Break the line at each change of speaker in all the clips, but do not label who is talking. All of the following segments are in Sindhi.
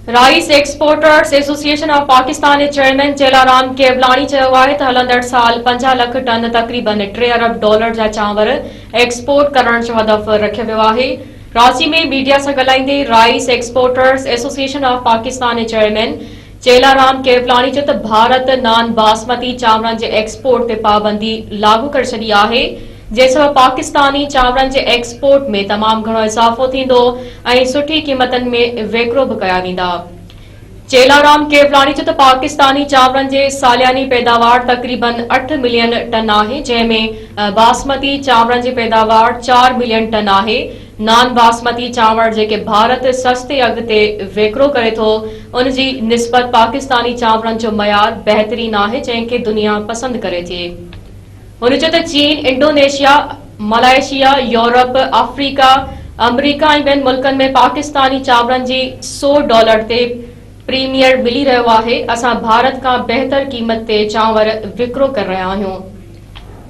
Rice exporters association of Pakistan جي چيئرمين چيلارام ڪيولاڻي چيو آهي ته هلندڙ سال 50 لک ٽن تقريبن ٽي ارب ڊالر جا چانور ايڪسپورٽ ڪرڻ جو هدف رکيو ويو آهي. ڪراچي ۾ ميڊيا سان ڳالهائيندي rice exporters association of Pakistan جي چيئرمين چيلارام ڪيولاڻي چيو ته ڀارت نان باسمتي چانورن جي ايڪسپورٽ تي پابندي لاڳو ڪري ڇڏي آهي جنهن سبب پاڪستاني چانورن جي ايڪسپورٽ ۾ تمام گهڻو اضافو ٿيندو ۽ سٺي قيمتن ۾ ويڪرو به ڪيا ويندا. چيلارام ڪيولاڻي چيو ته پاڪستاني چانورن جي سالياني پيداوار تقريبن اٺ ملين ٽن آهي جنهن ۾ باسمتي چانورن جي پيداوار چار ملين ٽن آهي، نان باسمتي چانور جيڪي ڀارت سستي اگهه تي ويڪرو ڪري ٿو ان جي نسبت پاڪستاني چانورن جو معيار بهترين آهي جنهن کي دنيا پسند ڪري ٿي. هن چيو ته چين، انڊونيشيا، ملائيشيا، يورپ، آفريڪا، آمريڪا ۽ ٻين ملڪن ۾ پاڪستاني چانورن جي سئو ڊالر تي پريميئر ملي رهيو آهي، اسان ڀارت کان بهتر قيمت تي چانور وڪرو ڪري رهيا آهيون.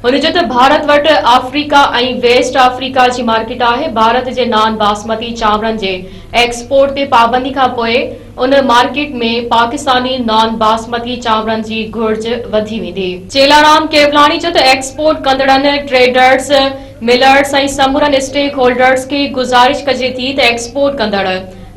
هن چيو ته ڀارت وٽ آفريڪا ۽ ويسٽ آفريڪا جي مارڪيٽ آهي، ڀارت جي نان باسمتي چانورن جي ايڪسپورٽ تي پابندي کانپوء ان مارڪيٽ ۾ پاڪستاني نان باسمتي چانورن جي گهرج وڌي ويندي. چيلارام ڪيولاڻي چيو ته ايڪسپورٽ ڪندڙن، ٽريڊرز، ملرز ۽ سمورن اسٽيڪ هولڊرز کي گذارش ڪجي ٿي ته ايڪسپورٽ ڪندڙ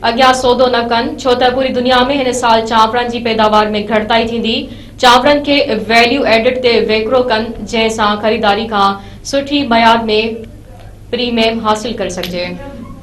اڳيان سودو نه ڪن ڇو ته پوري دنيا ۾ هن سال چانورن جي پيداوار ۾ گهٽتائي ٿيندي، چانورن کي ويليو ايڊڊ تي ويڪرو ڪن جنهن سان خريداري کان سٺي معيار ۾ پريميم حاصل ڪري سگهجي.